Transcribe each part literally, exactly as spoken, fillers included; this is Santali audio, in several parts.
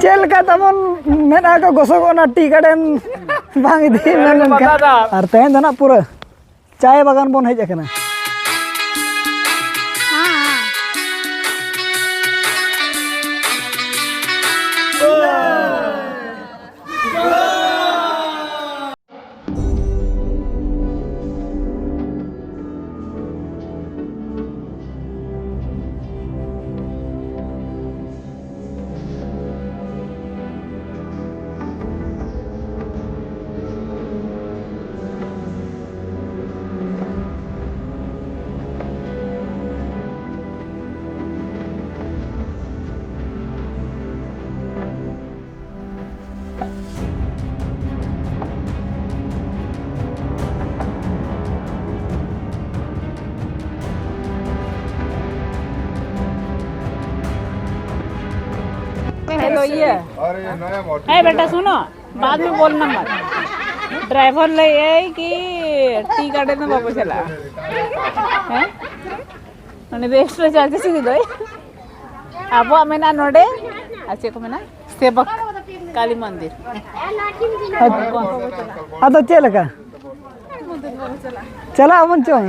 ᱪᱮᱫ ᱞᱮᱠᱟ ᱛᱟᱵᱚᱱ ᱢᱮᱫᱦᱟ ᱠᱚ ᱜᱚᱥᱚᱜᱚᱜ ᱚᱱᱟ ᱴᱤ ᱜᱟᱨᱰᱮᱱ ᱵᱟᱝ ᱤᱫᱤ ᱢᱮᱱ ᱞᱮᱱᱠᱷᱟᱱ᱾ ᱟᱨ ᱛᱮᱦᱮᱧ ᱫᱚ ᱱᱟᱜ ᱯᱩᱨᱟᱹ ᱪᱟᱭ ᱵᱟᱜᱟᱱ ᱵᱚᱱ ᱦᱮᱡ ᱟᱠᱟᱱᱟ᱾ ᱦᱮᱞᱳ, ᱤᱭᱟᱹ᱾ ᱮ ᱵᱮᱴᱟ, ᱥᱩᱱᱚ, ᱵᱟᱫ ᱢᱮ ᱵᱚᱞᱱᱟ ᱢᱟᱛ᱾ ᱰᱨᱟᱭᱵᱷᱟᱨ ᱞᱟᱹᱭ ᱮᱭ ᱠᱤ ᱴᱤ ᱜᱟᱨᱰᱮᱱ ᱫᱚ ᱵᱟᱵᱚ ᱪᱟᱞᱟᱜᱼᱟ᱾ ᱦᱮᱸ? ᱩᱱᱤ ᱫᱚ ᱮᱠᱥᱴᱨᱟ ᱪᱟᱨᱡᱮᱥ ᱤᱫᱤ ᱫᱚᱭ᱾ ᱟᱵᱚᱣᱟᱜ ᱢᱮᱱᱟᱜᱼᱟ ᱱᱚᱰᱮ, ᱟᱨ ᱪᱮᱫ ᱠᱚ ᱢᱮᱱᱟ, ᱥᱮᱵᱚᱠ ᱠᱟᱞᱤ ᱢᱚᱱᱫᱤᱨ᱾ ᱟᱫᱚ ᱪᱮᱫ ᱞᱮᱠᱟ? ᱪᱟᱞᱟᱜ ᱟᱵᱚᱱ ᱪᱚᱝ᱾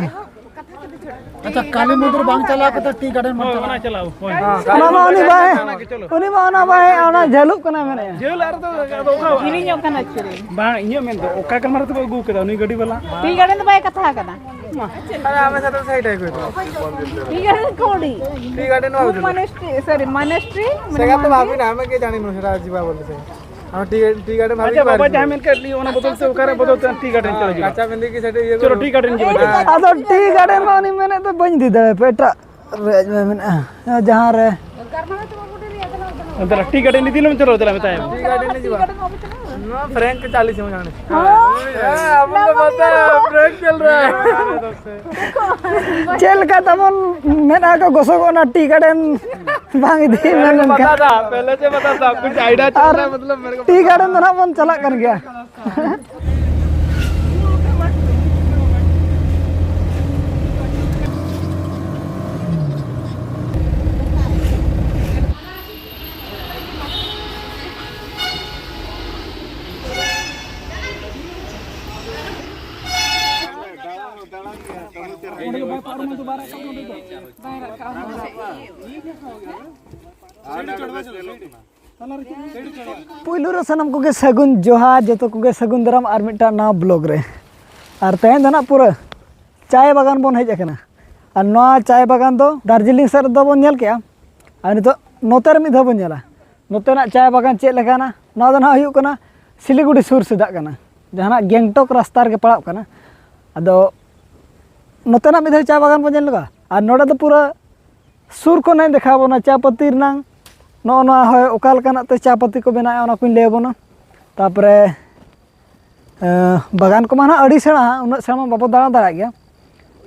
ᱟᱪᱪᱷᱟ, ᱠᱟᱞᱤ ᱢᱚᱱᱫᱤᱨ ᱵᱟᱝ ᱪᱟᱞᱟᱣ ᱠᱟᱛᱮ ᱴᱤ ᱜᱟᱨᱰᱮᱱ ᱵᱚᱱ ᱪᱟᱞᱟᱜᱼᱟ᱾ ᱚᱱᱟ ᱢᱟ ᱩᱱᱤ ᱵᱟᱭ, ᱩᱱᱤ ᱢᱟ ᱚᱱᱟ ᱵᱟᱭ, ᱚᱱᱟ ᱡᱷᱟᱹᱞᱩᱜ ᱠᱟᱱᱟ ᱢᱮᱱᱮᱫᱼᱟ᱾ ᱡᱷᱟᱹᱞ ᱟᱨ ᱫᱚ ᱟᱫᱚ ᱚᱠᱟ ᱡᱤᱞᱤᱧᱚᱜ ᱠᱟᱱᱟ ᱮᱠᱪᱩᱭᱮᱞᱤ᱾ ᱵᱟᱝ, ᱤᱧᱟᱹᱜ ᱢᱮᱱ ᱫᱚ ᱚᱠᱟ ᱠᱟᱢᱨᱟ ᱛᱮᱠᱚ ᱟᱹᱜᱩ ᱠᱟᱫᱟ ᱩᱱᱤ ᱜᱟᱹᱰᱤ ᱵᱟᱞᱟ? ᱴᱤ ᱜᱟᱨᱰᱮᱱ ᱫᱚ ᱵᱟᱭ ᱠᱟᱛᱷᱟ ᱟᱠᱟᱱᱟ᱾ ᱟᱨᱮ ᱟᱢᱮ ᱥᱟᱛᱮ ᱥᱟᱭᱤᱰ ᱟᱹᱜᱩᱭ ᱫᱚ᱾ ᱴᱤ ᱜᱟᱨᱰᱮᱱ ᱠᱚ ᱚᱰᱤ᱾ ᱴᱤ ᱜᱟᱨᱰᱮᱱ ᱵᱟᱵᱩ ᱫᱚ᱾ ᱢᱚᱱᱮᱥᱴᱨᱤ, ᱥᱚᱨᱤ, ᱢᱚᱱᱮᱥᱴᱨᱤ, ᱥᱮᱜᱟ ᱛᱚ ᱢᱚᱱᱮᱥᱴᱨᱤ᱾ ᱵᱷᱟᱵᱤ ᱱᱟ, ᱟᱢᱮ ᱠᱮ ᱡᱟᱱᱤ ᱱᱩᱥᱨᱟ ᱡᱤᱵᱟ ᱵᱚᱞᱮ ᱥᱮ᱾ ᱟᱢ ᱴᱤ, ᱴᱤ ᱜᱟᱨᱰᱮᱱ ᱵᱷᱟᱵᱤ ᱟᱪᱪᱷᱟ, ᱵᱟᱵᱟ ᱵᱟᱨ ᱡᱟᱦᱟᱸ ᱢᱮᱱ ᱠᱮᱫ ᱞᱤᱧ, ᱚᱱᱟ ᱵᱚᱫᱚᱞ ᱛᱮ ᱚᱠᱟᱨᱮ ᱵᱚᱫᱚᱞ ᱛᱮ ᱴᱤ ᱜᱟᱨᱰᱮᱱ ᱪᱟᱞᱟᱣ ᱦᱩᱭᱩᱜᱼᱟ? ᱠᱟᱪᱟ ᱵᱤᱸᱫᱤ ᱠᱤ ᱥᱮᱴᱮ ᱤᱭᱟᱹ ᱪᱚᱞᱚ, ᱠᱚᱨᱚ᱾ ᱴᱤ ᱜᱟᱨᱰᱮᱱ ᱜᱮ ᱵᱟᱝ ᱪᱟᱞᱟᱜᱼᱟ᱾ ᱟᱫᱚ ᱴᱤ ᱜᱟᱨᱰᱮᱱ ᱢᱟ ᱩᱱᱤ ᱢᱮᱱᱮᱫ ᱫᱚ ᱵᱟᱹᱧ ᱤᱫᱤ ᱫᱟᱲᱮᱭᱟᱯᱮ, ᱮᱴᱟᱜ ᱨᱮ ᱢᱮᱱᱟᱜᱼᱟ, ᱡᱟᱦᱟᱸ ᱨᱮ᱾ ᱟᱫᱚ ᱴᱤ ᱜᱟᱨᱰᱮᱱ ᱤᱫᱤ ᱞᱮᱢ ᱪᱚᱞᱚ, ᱫᱮᱞᱟ ᱢᱮᱛᱟᱭᱟ᱾ ᱴᱤ ᱜᱟᱨᱰᱮᱱ ᱞᱮ ᱪᱟᱞᱟᱜᱼᱟ᱾ ᱱᱚᱣᱟ ᱯᱨᱮᱝᱠ ᱪᱟᱞᱤᱥ ᱦᱚᱸ ᱡᱟᱱᱮ᱾ ᱦᱮᱸ, ᱟᱵᱚ ᱫᱚ ᱵᱟᱛᱟ ᱯᱨᱮᱝᱠ ᱪᱚᱞ ᱨᱟ ᱦᱟᱭ᱾ ᱪᱮᱫ ᱞᱮᱠᱟ ᱛᱟᱵᱚᱱ ᱢᱮᱫᱦᱟ ᱠᱚ ᱜᱚᱥᱚᱜᱚᱜ ᱚᱱᱟ ᱴᱤ ᱜᱟᱨᱰᱮᱱ ᱵᱟᱝ ᱤᱫᱤ ᱢᱮᱱ ᱞᱮᱱᱠᱷᱟᱱ᱾ ᱵᱟᱛᱟ ᱛᱷᱟ, ᱯᱮᱦᱞᱮ ᱥᱮ ᱵᱟᱛᱟ ᱛᱷᱟ, ᱠᱩᱪ ᱟᱭᱰᱤᱭᱟ ᱟᱨ ᱪᱚᱞ ᱨᱟ ᱦᱟᱭ, ᱢᱚᱛᱞᱚᱵ ᱢᱮᱨᱮ ᱠᱚ ᱴᱤ ᱜᱟᱨᱰᱮᱱ ᱫᱚ ᱱᱟᱦᱟᱜ ᱵᱚᱱ ᱪᱟᱞᱟᱜ ᱠᱟᱱ ᱜᱮᱭᱟ᱾ ᱯᱩᱭᱞᱩ ᱨᱮ ᱥᱟᱱᱟᱢ ᱠᱚᱜᱮ ᱥᱟᱹᱜᱩᱱ ᱡᱚᱦᱟᱨ, ᱡᱚᱛᱚ ᱠᱚᱜᱮ ᱥᱟᱹᱜᱩᱱ ᱫᱟᱨᱟᱢ ᱟᱨ ᱢᱤᱫᱴᱟᱝ ᱱᱟᱣᱟ ᱵᱞᱚᱜ ᱨᱮ᱾ ᱟᱨ ᱛᱮᱦᱮᱧ ᱫᱚ ᱱᱟᱜ ᱯᱩᱨᱟᱹ ᱪᱟᱭ ᱵᱟᱜᱟᱱ ᱵᱚᱱ ᱦᱮᱡ ᱟᱠᱟᱱᱟ᱾ ᱟᱨ ᱱᱚᱣᱟ ᱪᱟᱭ ᱵᱟᱜᱟᱱ ᱫᱚ ᱫᱟᱨᱡᱤᱞᱤᱝ ᱥᱮᱫ ᱨᱮᱫᱚ ᱵᱚᱱ ᱧᱮᱞ ᱠᱮᱜᱼᱟ, ᱟᱨ ᱱᱤᱛᱚᱜ ᱱᱚᱛᱮ ᱨᱮ ᱢᱤᱫ ᱫᱷᱟᱣ ᱵᱚᱱ ᱧᱮᱞᱟ ᱱᱚᱛᱮᱱᱟᱜ ᱪᱟᱭ ᱵᱟᱜᱟᱱ ᱪᱮᱫ ᱞᱮᱠᱟᱱᱟ᱾ ᱱᱚᱣᱟ ᱫᱚ ᱱᱟᱜ ᱦᱩᱭᱩᱜ ᱠᱟᱱᱟ ᱥᱤᱞᱤᱜᱩᱲᱤ ᱥᱩᱨ ᱥᱮᱫᱟᱜ ᱠᱟᱱᱟ, ᱡᱟᱦᱟᱱᱟᱜ ᱜᱮᱝᱴᱚᱠ ᱨᱟᱥᱛᱟ ᱨᱮᱜᱮ ᱯᱟᱲᱟᱜ ᱠᱟᱱᱟ᱾ ᱟᱫᱚ ᱱᱚᱛᱮᱱᱟᱜ ᱢᱤᱫ ᱫᱷᱟᱣ ᱪᱟ ᱵᱟᱜᱟᱱ ᱵᱚᱱ ᱧᱮᱞ ᱞᱮᱜᱟ᱾ ᱟᱨ ᱱᱚᱰᱮ ᱫᱚ ᱯᱩᱨᱟᱹ ᱥᱩᱨ ᱠᱷᱚᱱ ᱦᱟᱸᱜ ᱫᱮᱠᱷᱟᱣ ᱟᱵᱚᱱᱟ ᱪᱟ ᱯᱟᱹᱛᱤ ᱨᱮᱱᱟᱝ, ᱱᱚᱜᱼᱚ ᱱᱚᱣᱟ ᱦᱚᱭ ᱚᱠᱟ ᱞᱮᱠᱟᱱᱟᱜ ᱛᱮ ᱪᱟ ᱯᱟᱹᱛᱤ ᱠᱚ ᱵᱮᱱᱟᱣᱮᱫᱼᱟ, ᱚᱱᱟ ᱠᱚᱧ ᱞᱟᱹᱭ ᱟᱵᱚᱱᱟ᱾ ᱛᱟᱨᱯᱚᱨᱮ ᱮᱸ, ᱵᱟᱜᱟᱱ ᱠᱚᱢᱟ ᱱᱟᱦᱟᱜ ᱟᱹᱰᱤ ᱥᱮᱬᱟ, ᱩᱱᱟᱹᱜ ᱥᱮᱬᱟ ᱢᱟ ᱵᱟᱵᱚ ᱫᱟᱬᱟ ᱫᱟᱲᱮᱭᱟᱜ ᱜᱮᱭᱟ᱾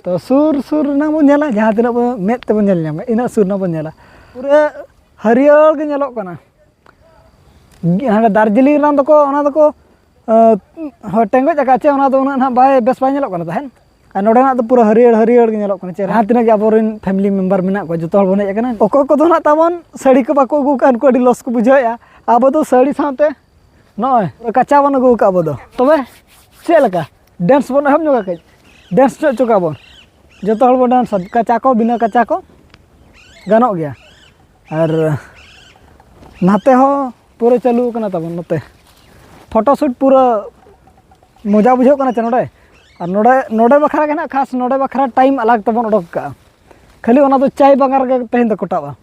ᱛᱚ ᱥᱩᱨ ᱥᱩᱨ ᱨᱮᱱᱟᱜ ᱵᱚᱱ ᱧᱮᱞᱟ, ᱡᱟᱦᱟᱸ ᱛᱤᱱᱟᱹᱜ ᱵᱚ ᱢᱮᱫ ᱛᱮᱵᱚᱱ ᱧᱮᱞ ᱧᱟᱢᱟ, ᱤᱱᱟᱹᱜ ᱥᱩᱨ ᱨᱮᱱᱟᱜ ᱵᱚᱱ ᱧᱮᱞᱟ᱾ ᱯᱩᱨᱟᱹ ᱦᱟᱹᱨᱭᱟᱹᱲ ᱜᱮ ᱧᱮᱞᱚᱜ ᱠᱟᱱᱟ᱾ ᱦᱟᱸᱰᱮ ᱫᱟᱨᱡᱤᱞᱤᱝ ᱨᱮᱱᱟᱜ ᱫᱚᱠᱚ, ᱚᱱᱟ ᱫᱚᱠᱚ, ᱟᱸ, ᱦᱳᱭ, ᱴᱮᱸᱜᱚᱡ ᱟᱠᱟᱫ ᱪᱮ, ᱚᱱᱟ ᱫᱚ ᱩᱱᱟᱹᱜ ᱱᱟᱦᱟᱜ ᱵᱟᱭ, ᱵᱮᱥ ᱵᱟᱭ ᱧᱮᱞᱚᱜ ᱠᱟᱱᱟ ᱛᱟᱦᱮᱸᱫ᱾ ᱟᱨ ᱱᱚᱰᱮᱱᱟᱜ ᱫᱚ ᱯᱩᱨᱟᱹ ᱦᱟᱹᱨᱭᱟᱹᱲ ᱦᱟᱹᱨᱭᱟᱹᱲ ᱜᱮ ᱧᱮᱞᱚᱜ ᱠᱟᱱᱟ᱾ ᱪᱮ ᱡᱟᱦᱟᱸ ᱛᱤᱱᱟᱹᱜ ᱜᱮ ᱟᱵᱚᱨᱮᱱ ᱯᱷᱮᱢᱤᱞᱤ ᱢᱮᱢᱵᱟᱨ ᱢᱮᱱᱟᱜ ᱠᱚᱣᱟ, ᱡᱚᱛᱚ ᱦᱚᱲ ᱵᱚᱱ ᱦᱮᱡ ᱟᱠᱟᱱᱟ᱾ ᱚᱠᱚᱭ ᱠᱚᱫᱚ ᱱᱟᱦᱟᱜ ᱛᱟᱵᱚᱱ ᱥᱟᱹᱲᱤ ᱠᱚ ᱵᱟᱠᱚ ᱟᱹᱜᱩ ᱟᱠᱟᱫ, ᱩᱱᱠᱩ ᱟᱹᱰᱤ ᱞᱚᱥ ᱠᱚ ᱵᱩᱡᱷᱟᱹᱣᱮᱫᱼᱟ᱾ ᱟᱵᱚ ᱫᱚ ᱥᱟᱹᱲᱤ ᱥᱟᱶᱛᱮ ᱱᱚᱜᱼᱚᱭ ᱠᱟᱪᱟ ᱵᱚᱱ ᱟᱹᱜᱩ ᱟᱠᱟᱫ ᱟᱵᱚ ᱫᱚ᱾ ᱛᱚᱵᱮ ᱪᱮᱫ ᱞᱮᱠᱟ ᱰᱮᱱᱥ ᱵᱚᱱ ᱮᱦᱚᱵ ᱧᱚᱜᱟ? ᱠᱟᱹᱡ ᱰᱮᱱᱥ ᱧᱚᱜ ᱦᱚᱪᱚ ᱠᱟᱜ ᱵᱚᱱ᱾ ᱡᱚᱛᱚ ᱦᱚᱲ ᱵᱚᱱ ᱰᱮᱱᱥᱟ, ᱠᱟᱪᱟ ᱠᱚ ᱵᱤᱱᱟᱹ ᱠᱟᱪᱟ ᱠᱚ ᱜᱟᱱᱚᱜ ᱜᱮᱭᱟ᱾ ᱟᱨ ᱱᱟᱛᱮ ᱦᱚᱸ ᱯᱩᱨᱟᱹ ᱪᱟᱹᱞᱩ ᱟᱠᱟᱱᱟ ᱛᱟᱵᱚᱱ ᱱᱚᱛᱮ᱾ ᱯᱷᱳᱴᱳ ᱥᱩᱴ ᱯᱩᱨᱟᱹ ᱢᱚᱡᱟ ᱵᱩᱡᱷᱟᱹᱜ ᱠᱟᱱᱟ ᱪᱮ ᱱᱚᱰᱮ᱾ ᱟᱨ ᱱᱚᱰᱮ, ᱱᱚᱰᱮ ᱵᱟᱠᱷᱨᱟ ᱜᱮ ᱱᱟᱜ ᱠᱷᱟᱥ, ᱱᱚᱰᱮ ᱵᱟᱠᱷᱨᱟ ᱴᱟᱭᱤᱢ ᱟᱞᱟᱜᱽ ᱛᱮᱵᱚᱱ ᱚᱰᱚᱠ ᱠᱟᱜᱼᱟ᱾ ᱠᱷᱟᱹᱞᱤ ᱚᱱᱟ ᱫᱚ ᱪᱟᱭ ᱵᱟᱜᱟᱱ ᱨᱮᱜᱮ ᱛᱮᱦᱮᱧ ᱫᱚ ᱠᱚᱴᱟᱜᱼᱟ᱾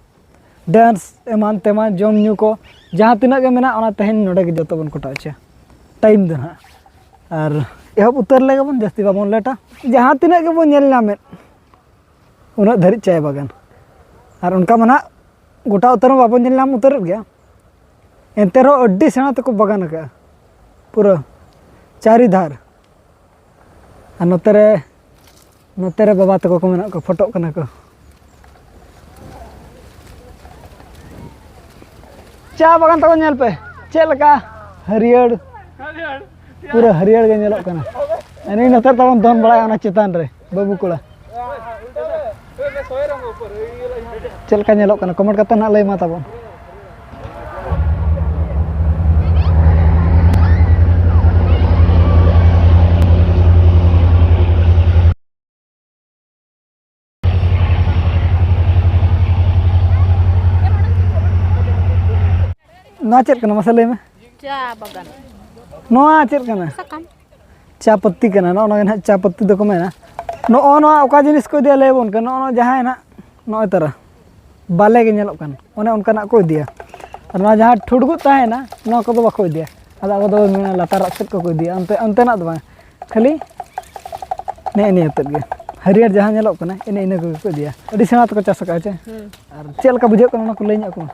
ᱰᱮᱱᱥ ᱮᱢᱟᱱ ᱛᱮᱢᱟᱱ, ᱡᱚᱢ ᱧᱩ ᱠᱚ, ᱡᱟᱦᱟᱸ ᱛᱤᱱᱟᱹᱜ ᱜᱮ ᱢᱮᱱᱟᱜᱼᱟ, ᱚᱱᱟ ᱛᱮᱦᱮᱧ ᱱᱚᱰᱮ ᱜᱮ ᱡᱚᱛᱚ ᱵᱚᱱ ᱠᱚᱴᱟᱣ ᱦᱚᱪᱚᱭᱟ᱾ ᱴᱟᱭᱤᱢ ᱫᱚ ᱱᱟᱦᱟᱜ᱾ ᱟᱨ ᱮᱦᱚᱵ ᱩᱛᱟᱹᱨ ᱞᱮᱜᱮ ᱵᱚᱱ, ᱡᱟᱹᱥᱛᱤ ᱵᱟᱵᱚᱱ ᱞᱮᱴᱟ᱾ ᱡᱟᱦᱟᱸ ᱛᱤᱱᱟᱹᱜ ᱜᱮᱵᱚᱱ ᱧᱮᱞ ᱧᱟᱢᱮᱫ, ᱩᱱᱟᱹᱜ ᱫᱷᱟᱹᱨᱤᱡ ᱪᱟᱭ ᱵᱟᱜᱟᱱ᱾ ᱟᱨ ᱚᱱᱠᱟ ᱢᱟ ᱱᱟᱦᱟᱜ ᱜᱚᱴᱟ ᱩᱛᱟᱹᱨ ᱢᱟ ᱵᱟᱵᱚᱱ ᱧᱮᱞ ᱧᱟᱢ ᱩᱛᱟᱹᱨᱚᱜ ᱜᱮᱭᱟ, ᱮᱱᱛᱮ ᱨᱮᱦᱚᱸ ᱟᱹᱰᱤ ᱥᱮᱬᱟ ᱛᱮᱠᱚ ᱵᱟᱜᱟᱱ ᱟᱠᱟᱫᱼᱟ ᱯᱩᱨᱟᱹ ᱪᱟᱹᱨᱤ ᱫᱷᱟᱨ᱾ ᱟᱨ ᱱᱚᱛᱮ ᱨᱮ, ᱱᱚᱛᱮ ᱨᱮ ᱵᱟᱵᱟ ᱛᱟᱠᱚ ᱠᱚ ᱢᱮᱱᱟᱜ ᱠᱚᱣᱟ, ᱯᱷᱳᱴᱳᱜ ᱠᱟᱱᱟ ᱠᱚ᱾ ᱪᱟ ᱵᱟᱜᱟᱱ ᱛᱟᱠᱚ ᱧᱮᱞ ᱯᱮ, ᱪᱮᱫ ᱞᱮᱠᱟ ᱦᱟᱹᱨᱭᱟᱹᱲ, ᱯᱩᱨᱟᱹ ᱦᱟᱹᱨᱭᱟᱹᱲ ᱜᱮ ᱧᱮᱞᱚᱜ ᱠᱟᱱᱟ᱾ ᱟᱨ ᱱᱤᱛᱚᱜ ᱛᱟᱵᱚᱱ ᱫᱚᱱ ᱵᱟᱲᱟᱭᱟ ᱚᱱᱟ ᱪᱮᱛᱟᱱ ᱨᱮ, ᱵᱟᱹᱵᱩ ᱠᱚᱲᱟ᱾ ᱪᱮᱫ ᱞᱮᱠᱟ ᱧᱮᱞᱚᱜ ᱠᱟᱱᱟ, ᱠᱚᱢᱮᱱᱴ ᱠᱟᱛᱮ ᱱᱟᱦᱟᱜ ᱞᱟᱹᱭ ᱢᱟ ᱛᱟᱵᱚᱱ᱾ ᱱᱚᱣᱟ ᱪᱮᱫ ᱠᱟᱱᱟ, ᱢᱟᱥᱮ ᱞᱟᱹᱭ ᱢᱮ? ᱪᱟ ᱵᱟᱜᱟᱱ᱾ ᱱᱚᱣᱟ ᱪᱮᱫ ᱠᱟᱱᱟ? ᱥᱟᱠᱟᱢ᱾ ᱪᱟ ᱯᱟᱹᱛᱤ ᱠᱟᱱᱟ, ᱱᱚᱜᱼᱚ ᱱᱚᱣᱟ ᱜᱮ ᱱᱟᱦᱟᱜ ᱪᱟ ᱯᱟᱹᱛᱤ ᱫᱚᱠᱚ ᱢᱮᱱᱟ᱾ ᱱᱚᱜᱼᱚ ᱱᱚᱣᱟ ᱚᱠᱟ ᱡᱤᱱᱤᱥ ᱠᱚ ᱤᱫᱤᱭᱟ, ᱞᱟᱹᱭ ᱟᱵᱚᱱ ᱠᱟᱱᱟ, ᱱᱚᱜᱼᱚ ᱱᱚᱣᱟ ᱡᱟᱦᱟᱸ ᱦᱮᱱᱟᱜ, ᱱᱚᱜᱼᱚᱭ ᱛᱟᱨᱟ ᱵᱟᱞᱮ ᱜᱮ ᱧᱮᱞᱚᱜ ᱠᱟᱱ, ᱚᱱᱮ ᱚᱱᱠᱟᱱᱟᱜ ᱠᱚ ᱤᱫᱤᱭᱟ᱾ ᱟᱨ ᱱᱚᱣᱟ ᱡᱟᱦᱟᱸ ᱴᱷᱩᱲᱜᱩ ᱛᱟᱦᱮᱱᱟ, ᱱᱚᱣᱟ ᱠᱚᱫᱚ ᱵᱟᱠᱚ ᱤᱫᱤᱭᱟ᱾ ᱟᱫᱚ ᱟᱵᱚ ᱫᱚ ᱢᱮᱱᱟ ᱞᱟᱛᱟᱨᱟᱜ ᱥᱮᱫ ᱠᱚᱠᱚ ᱤᱫᱤᱭᱟ, ᱚᱱᱛᱮ, ᱚᱱᱛᱮᱱᱟᱜ ᱫᱚ ᱵᱟᱝ, ᱠᱷᱟᱹᱞᱤ ᱱᱮᱜᱼᱮ ᱱᱤᱭᱟᱹ ᱛᱮᱫ ᱜᱮ᱾ ᱦᱟᱹᱨᱭᱟᱹᱲ ᱡᱟᱦᱟᱸ ᱧᱮᱞᱚᱜ ᱠᱟᱱᱟ, ᱮᱱᱮ ᱤᱱᱟᱹ ᱠᱚᱜᱮ ᱠᱚ ᱤᱫᱤᱭᱟ᱾ ᱟᱹᱰᱤ ᱥᱮᱬᱟ ᱛᱮᱠᱚ ᱪᱟᱥ ᱟᱠᱟᱫᱼᱟ ᱪᱮ? ᱦᱩᱸ᱾ ᱟᱨ ᱪᱮᱫ ᱞᱮᱠᱟ ᱵᱩᱡᱷᱟᱹᱜ ᱠᱟᱱᱟ, ᱚᱱᱟ ᱠᱚ ᱞᱟᱹᱭ ᱧᱚᱜ ᱟᱠᱚ ᱢᱮ᱾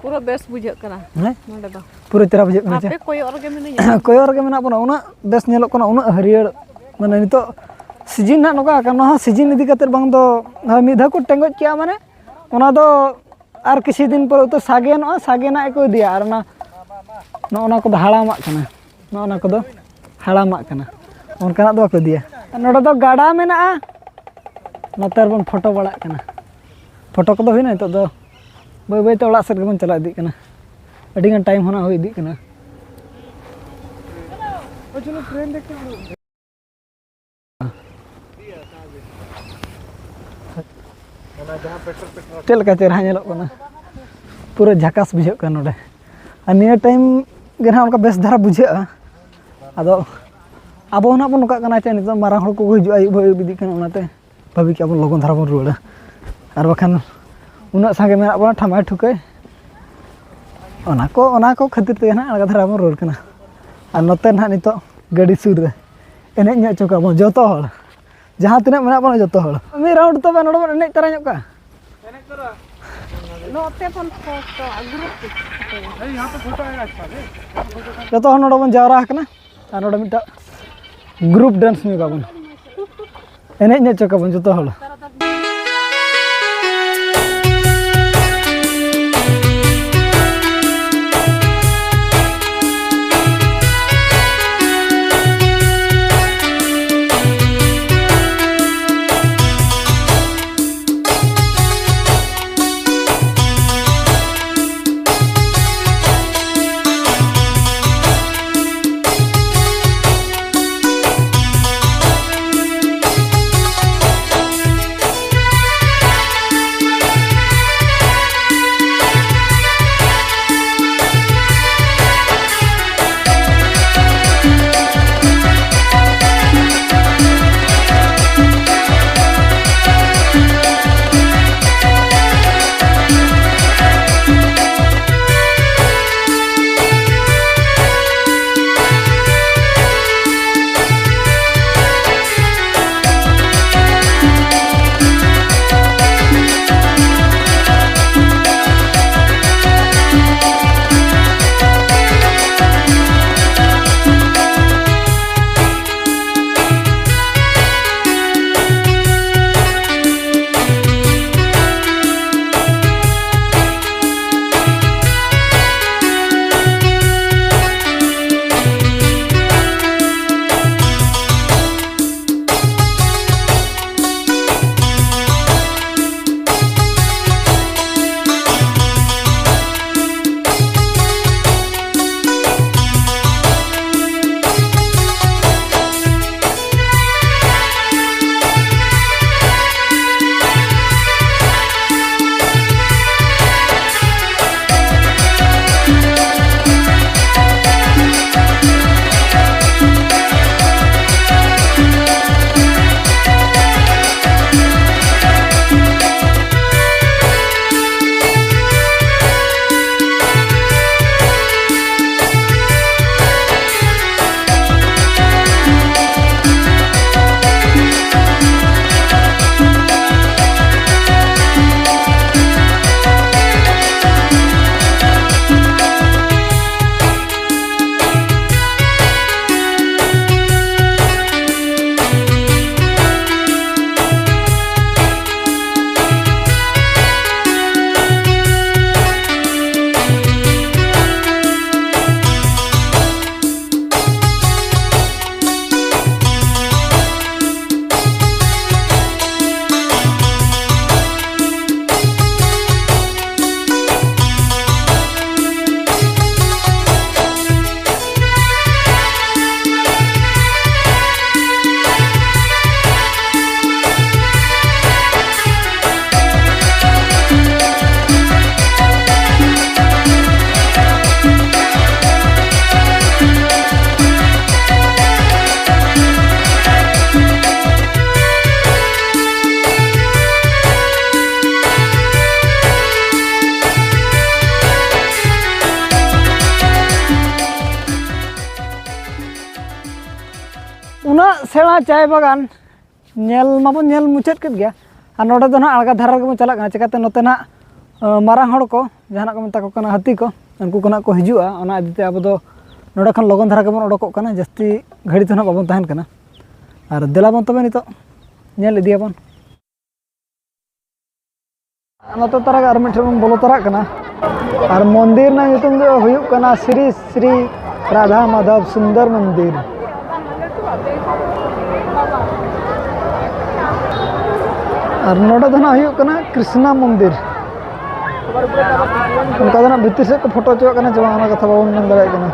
ᱯᱩᱨᱟᱹ ᱵᱮᱥ ᱵᱩᱡᱷᱟᱹᱜ ᱠᱟᱱᱟ᱾ ᱦᱮᱸ? ᱱᱚᱰᱮ ᱫᱚ᱾ ᱯᱩᱨᱟᱹ ᱪᱮᱦᱨᱟ ᱵᱩᱡᱷᱟᱹᱜ ᱠᱟᱱᱟ ᱪᱮ? ᱟᱯᱮ ᱠᱚᱭᱚᱜ ᱨᱮᱜᱮ ᱢᱤᱱᱟᱹᱧᱟ᱾ ᱠᱚᱭᱚᱜ ᱨᱮᱜᱮ ᱢᱮᱱᱟᱜ ᱵᱚᱱᱟ, ᱩᱱᱟᱹᱜ ᱵᱮᱥ ᱧᱮᱞᱚᱜ ᱠᱟᱱᱟ, ᱩᱱᱟᱹᱜ ᱦᱟᱹᱨᱭᱟᱹᱲ᱾ ᱢᱟᱱᱮ ᱱᱤᱛᱚᱜ ᱥᱤᱡᱤᱱ ᱱᱟᱜ ᱱᱚᱝᱠᱟ ᱠᱟᱱᱟ, ᱱᱚᱣᱟ ᱦᱚᱸ ᱥᱤᱡᱤᱱ ᱤᱫᱤ ᱠᱟᱛᱮᱫ ᱵᱟᱝ ᱫᱚ, ᱦᱳᱭ, ᱢᱤᱫ ᱫᱷᱟᱣ ᱠᱚ ᱴᱮᱸᱜᱚᱡ ᱠᱮᱜᱼᱟ, ᱢᱟᱱᱮ ᱚᱱᱟ ᱫᱚ ᱟᱨ ᱠᱤᱪᱷᱩ ᱫᱤᱱ ᱯᱚᱨᱮ ᱩᱛᱟᱹᱨ ᱥᱟᱜᱮᱱᱚᱜᱼᱟ, ᱥᱟᱜᱮᱱᱟᱜ ᱜᱮᱠᱚ ᱤᱫᱤᱭᱟ᱾ ᱟᱨ ᱚᱱᱟ, ᱱᱚᱜᱼᱚ ᱱᱟ ᱠᱚᱫᱚ ᱦᱟᱲᱟᱢᱟᱜ ᱠᱟᱱᱟ, ᱱᱚᱜᱼᱚ ᱱᱟ ᱠᱚᱫᱚ ᱦᱟᱲᱟᱢᱟᱜ ᱠᱟᱱᱟ, ᱚᱱᱠᱟᱱᱟᱜ ᱫᱚ ᱵᱟᱠᱚ ᱤᱫᱤᱭᱟ᱾ ᱟᱨ ᱱᱚᱰᱮ ᱫᱚ ᱜᱟᱰᱟ ᱢᱮᱱᱟᱜᱼᱟ, ᱱᱚᱛᱮ ᱨᱮᱵᱚᱱ ᱯᱷᱳᱴᱳ ᱵᱟᱲᱟᱜ ᱠᱟᱱᱟ᱾ ᱯᱷᱳᱴᱳ ᱠᱚᱫᱚ ᱦᱩᱭᱱᱟ, ᱱᱤᱛᱚᱜ ᱫᱚ ᱵᱟᱹᱭ ᱵᱟᱹᱭᱛᱮ ᱚᱲᱟᱜ ᱥᱮᱫ ᱜᱮᱵᱚᱱ ᱪᱟᱞᱟᱣ ᱤᱫᱤᱜ ᱠᱟᱱᱟ᱾ ᱟᱹᱰᱤᱜᱟᱱ ᱴᱟᱭᱤᱢ ᱦᱚᱸ ᱱᱟᱜ ᱦᱩᱭ ᱤᱫᱤᱜ ᱠᱟᱱᱟ᱾ ᱪᱮᱫ ᱞᱮᱠᱟ ᱪᱮᱦᱨᱟ ᱧᱮᱞᱚᱜ ᱠᱟᱱᱟ, ᱯᱩᱨᱟᱹ ᱡᱷᱟᱠᱟᱥ ᱵᱩᱡᱷᱟᱹᱜ ᱠᱟᱱᱟ ᱱᱚᱰᱮ᱾ ᱟᱨ ᱱᱤᱭᱟᱹ ᱴᱟᱭᱤᱢ ᱜᱮ ᱱᱟᱦᱟᱜ ᱚᱱᱠᱟ ᱵᱮᱥ ᱫᱷᱟᱨᱟ ᱵᱩᱡᱷᱟᱹᱜᱼᱟ᱾ ᱟᱫᱚ ᱟᱵᱚ ᱱᱟᱦᱟᱜ ᱵᱚᱱ ᱱᱚᱝᱠᱟᱜ ᱠᱟᱱᱟ ᱪᱮ, ᱱᱤᱛᱚᱜ ᱢᱟᱨᱟᱝ ᱦᱚᱲ ᱠᱚᱠᱚ ᱦᱤᱡᱩᱜᱼᱟ, ᱟᱹᱭᱩᱵ ᱦᱚᱸ ᱟᱹᱭᱩᱵ ᱤᱫᱤᱜ ᱠᱟᱱᱟ, ᱚᱱᱟᱛᱮ ᱵᱷᱟᱹᱵᱤ ᱠᱮᱜᱼᱟ ᱵᱚᱱ ᱞᱚᱜᱚᱱ ᱫᱷᱟᱨᱟ ᱵᱚᱱ ᱨᱩᱣᱟᱹᱲᱟ᱾ ᱟᱨ ᱵᱟᱠᱷᱟᱱ ᱩᱱᱟᱹᱜ ᱥᱟᱸᱜᱮ ᱢᱮᱱᱟᱜ ᱵᱚᱱᱟ ᱴᱷᱟᱢᱟᱭ ᱴᱷᱩᱠᱟᱹᱭ, ᱚᱱᱟ ᱠᱚ, ᱚᱱᱟ ᱠᱚ ᱠᱷᱟᱹᱛᱤᱨ ᱛᱮᱜᱮ ᱱᱟᱦᱟᱜ ᱟᱬᱜᱟ ᱫᱷᱟᱨᱟ ᱵᱚᱱ ᱨᱩᱣᱟᱹᱲ ᱠᱟᱱᱟ᱾ ᱟᱨ ᱱᱚᱛᱮ ᱱᱟᱦᱟᱜ ᱱᱤᱛᱚᱜ ᱜᱟᱹᱰᱤ ᱥᱩᱨ ᱨᱮ ᱮᱱᱮᱡ ᱧᱚᱜ ᱦᱚᱪᱚ ᱠᱚᱣᱟ ᱵᱚᱱ ᱡᱚᱛᱚ ᱦᱚᱲ, ᱡᱟᱦᱟᱸ ᱛᱤᱱᱟᱹᱜ ᱢᱮᱱᱟᱜ ᱵᱚᱱᱟ ᱡᱚᱛᱚ ᱦᱚᱲ᱾ ᱢᱤᱫ ᱨᱟᱣᱩᱱᱰ ᱛᱚᱵᱮ ᱱᱚᱰᱮ ᱵᱚᱱ ᱮᱱᱮᱡ ᱛᱟᱨᱟ ᱧᱚᱜ ᱠᱟᱜᱼᱟ᱾ ᱱᱚᱛᱮ ᱵᱚᱱ ᱯᱷᱳᱴᱳ, ᱜᱨᱩᱯ ᱯᱤᱠ ᱯᱷᱳᱴᱳᱭᱟ᱾ ᱡᱚᱛᱚ ᱦᱚᱲ ᱱᱚᱰᱮ ᱵᱚᱱ ᱡᱟᱣᱨᱟ ᱟᱠᱟᱱᱟ᱾ ᱟᱨ ᱱᱚᱰᱮ ᱢᱤᱫᱴᱟᱜ ᱜᱨᱩᱯ ᱰᱮᱱᱥ ᱧᱚᱜ ᱟᱵᱚᱱ, ᱮᱱᱮᱡ ᱧᱚᱜ ᱦᱚᱪᱚ ᱠᱚᱣᱟᱵᱚᱱ ᱡᱚᱛᱚ ᱦᱚᱲ᱾ ᱥᱮᱬᱟ ᱪᱟᱭ ᱵᱟᱜᱟᱱ ᱧᱮᱞ ᱢᱟᱵᱚᱱ ᱧᱮᱞ ᱢᱩᱪᱟᱹᱫ ᱠᱮᱫ ᱜᱮᱭᱟ, ᱟᱨ ᱱᱚᱰᱮ ᱫᱚ ᱱᱟᱦᱟᱜ ᱟᱬᱜᱟ ᱫᱷᱟᱨᱟ ᱨᱮᱜᱮ ᱵᱚᱱ ᱪᱟᱞᱟᱜ ᱠᱟᱱᱟ᱾ ᱪᱤᱠᱟᱹᱛᱮ ᱱᱚᱛᱮ ᱱᱟᱦᱟᱜ, ᱟᱸ, ᱢᱟᱨᱟᱝ ᱦᱚᱲ ᱠᱚ, ᱡᱟᱦᱟᱱᱟᱜ ᱠᱚ ᱢᱮᱛᱟ ᱠᱚ ᱠᱟᱱᱟ, ᱦᱟᱹᱛᱤ ᱠᱚ, ᱩᱱᱠᱩ ᱠᱚ ᱱᱟᱦᱟᱜ ᱠᱚ ᱦᱤᱡᱩᱜᱼᱟ᱾ ᱚᱱᱟ ᱤᱫᱤ ᱛᱮ ᱟᱵᱚ ᱫᱚ ᱱᱚᱰᱮ ᱠᱷᱚᱱ ᱞᱚᱜᱚᱱ ᱫᱷᱟᱨᱟ ᱜᱮᱵᱚᱱ ᱚᱰᱚᱠᱚᱜ ᱠᱟᱱᱟ, ᱡᱟᱹᱥᱛᱤ ᱜᱷᱟᱹᱲᱤ ᱫᱚ ᱱᱟᱦᱟᱜ ᱵᱟᱵᱚᱱ ᱛᱟᱦᱮᱱ ᱠᱟᱱᱟ᱾ ᱟᱨ ᱫᱮᱞᱟ ᱵᱚᱱ ᱛᱚᱵᱮ ᱱᱤᱛᱚᱜ ᱧᱮᱞ ᱤᱫᱤᱭᱟᱵᱚᱱ᱾ ᱱᱚᱛᱮ ᱛᱟᱨᱟ ᱜᱮ ᱟᱨ ᱢᱤᱫ ᱴᱷᱮᱱ ᱵᱚᱱ ᱵᱚᱞᱚ ᱛᱟᱨᱟᱜ ᱠᱟᱱᱟ᱾ ᱟᱨ ᱢᱚᱱᱫᱤᱨ ᱨᱮᱱᱟᱜ ᱧᱩᱛᱩᱢ ᱫᱚ ᱦᱩᱭᱩᱜ ᱠᱟᱱᱟ ᱥᱨᱤ ᱥᱨᱤ ᱨᱟᱫᱷᱟ ᱢᱟᱫᱷᱚᱵ ᱥᱩᱱᱫᱚᱨ ᱢᱚᱱᱫᱤᱨ᱾ ᱟᱨ ᱱᱚᱰᱮ ᱫᱚ ᱱᱟᱜ ᱦᱩᱭᱩᱜ ᱠᱟᱱᱟ ᱠᱨᱤᱥᱱᱟ ᱢᱚᱱᱫᱤᱨ᱾ ᱚᱱᱠᱟ ᱫᱚ ᱱᱟᱜ ᱵᱷᱤᱛᱤᱨ ᱥᱮᱫ ᱠᱚ ᱯᱷᱳᱴᱳ ᱦᱚᱪᱚᱣᱟᱜ ᱠᱟᱱᱟ ᱪᱮ ᱵᱟᱝ, ᱚᱱᱟ ᱠᱟᱛᱷᱟ ᱵᱟᱵᱚᱱ ᱢᱮᱱ ᱫᱟᱲᱮᱭᱟᱜ ᱠᱟᱱᱟ᱾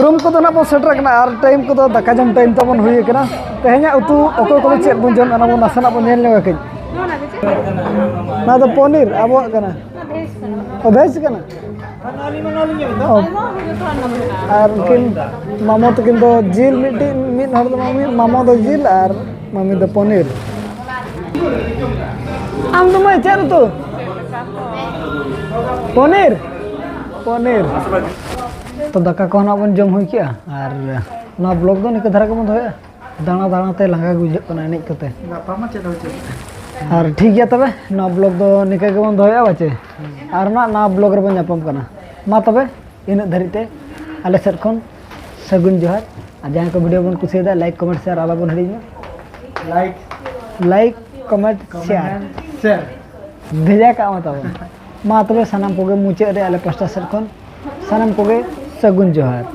ᱨᱩᱢ ᱠᱚᱫᱚ ᱱᱟᱜ ᱵᱚᱱ ᱥᱮᱴᱮᱨ ᱟᱠᱟᱱᱟ ᱟᱨ ᱴᱟᱭᱤᱢ ᱠᱚᱫᱚ ᱫᱟᱠᱟ ᱡᱚᱢ ᱴᱟᱭᱤᱢ ᱛᱟᱵᱚᱱ ᱦᱩᱭ ᱟᱠᱟᱱᱟ᱾ ᱛᱮᱦᱮᱧᱟᱜ ᱩᱛᱩ ᱚᱠᱚᱭ ᱠᱚᱫᱚ ᱪᱮᱫ ᱵᱚᱱ ᱡᱚᱢ, ᱚᱱᱟ ᱵᱚᱱ ᱱᱟᱥᱮᱱᱟᱜ ᱵᱚᱱ ᱧᱮᱞ ᱧᱚᱜᱟ ᱠᱟᱹᱡ᱾ ᱱᱚᱣᱟ ᱫᱚ ᱯᱚᱱᱤᱨ ᱟᱵᱚᱣᱟᱜ ᱠᱟᱱᱟ᱾ ᱚ, ᱵᱷᱮᱡᱽ ᱠᱟᱱᱟ᱾ ᱚ᱾ ᱟᱨ ᱩᱱᱠᱤᱱ ᱢᱟᱢᱚ ᱛᱟᱹᱠᱤᱱ ᱫᱚ ᱡᱤᱞ, ᱢᱤᱫᱴᱤᱡ, ᱢᱤᱫ ᱦᱚᱲ ᱫᱚ ᱢᱟᱢᱤ, ᱢᱟᱢᱚ ᱫᱚ ᱡᱤᱞ ᱟᱨ ᱢᱟᱢᱤ ᱫᱚ ᱯᱚᱱᱤᱨ᱾ ᱟᱢ ᱫᱚ ᱢᱟᱹᱭ ᱪᱮᱫ ᱩᱛᱩ? ᱯᱚᱱᱤᱨ? ᱯᱚᱱᱤᱨ᱾ ᱛᱚ ᱫᱟᱠᱟ ᱠᱚᱦᱚᱸ ᱱᱟᱜ ᱵᱚᱱ ᱡᱚᱢ ᱦᱩᱭ ᱠᱮᱜᱼᱟ ᱟᱨ ᱱᱚᱣᱟ ᱵᱞᱚᱜ ᱫᱚ ᱱᱤᱝᱠᱟᱹ ᱫᱷᱟᱨᱟ ᱜᱮᱵᱚᱱ ᱫᱚᱦᱚᱭᱟ᱾ ᱫᱟᱬᱟ ᱫᱟᱬᱟ ᱛᱮ ᱞᱟᱸᱜᱟ ᱜᱮ ᱵᱩᱡᱷᱟᱹᱜ ᱠᱟᱱᱟ ᱮᱱᱮᱡ ᱠᱚᱛᱮ᱾ ᱜᱟᱯᱟ ᱢᱟ ᱪᱮᱫ ᱦᱚᱸ ᱪᱮᱫ᱾ ᱟᱨ ᱴᱷᱤᱠ ᱜᱮᱭᱟ ᱛᱚᱵᱮ, ᱱᱚᱣᱟ ᱵᱞᱚᱜ ᱫᱚ ᱱᱤᱝᱠᱟᱹ ᱜᱮᱵᱚᱱ ᱫᱚᱦᱚᱭᱟ ᱵᱟᱪᱮ? ᱟᱨ ᱱᱟᱜ ᱱᱟᱣᱟ ᱵᱞᱚᱜ ᱨᱮᱵᱚᱱ ᱧᱟᱯᱟᱢ ᱠᱟᱱᱟ᱾ ᱢᱟ ᱛᱚᱵᱮ, ᱤᱱᱟᱹᱜ ᱫᱷᱟᱹᱨᱤᱡ ᱛᱮ ᱟᱞᱮ ᱥᱮᱫ ᱠᱷᱚᱱ ᱥᱟᱹᱜᱩᱱ ᱡᱚᱦᱟᱨ᱾ ᱟᱨ ᱡᱟᱦᱟᱸᱭ ᱠᱚ ᱵᱷᱤᱰᱤᱭᱳ ᱵᱚᱱ ᱠᱩᱥᱤᱭᱟᱫᱟ, ᱞᱟᱭᱤᱠ, ᱠᱚᱢᱮᱱᱴ, ᱥᱮᱭᱟᱨ ᱟᱞᱚ ᱵᱚᱱ ᱦᱤᱲᱤᱧ ᱢᱟ᱾ Like, like, comment, share. Share. ᱵᱷᱮᱡᱟ ᱠᱟᱜ ᱢᱟ ᱛᱟᱵᱚᱱ᱾ ᱢᱟ ᱛᱚᱵᱮ ᱥᱟᱱᱟᱢ ᱠᱚᱜᱮ ᱢᱩᱪᱟᱹᱫ ᱨᱮ ᱟᱞᱮ ᱯᱟᱥᱴᱟ ᱥᱮᱫ ᱠᱷᱚᱱ ᱥᱟᱱᱟᱢ ᱠᱚᱜᱮ ᱥᱟᱹᱜᱩᱱ ᱡᱚᱦᱟᱨ᱾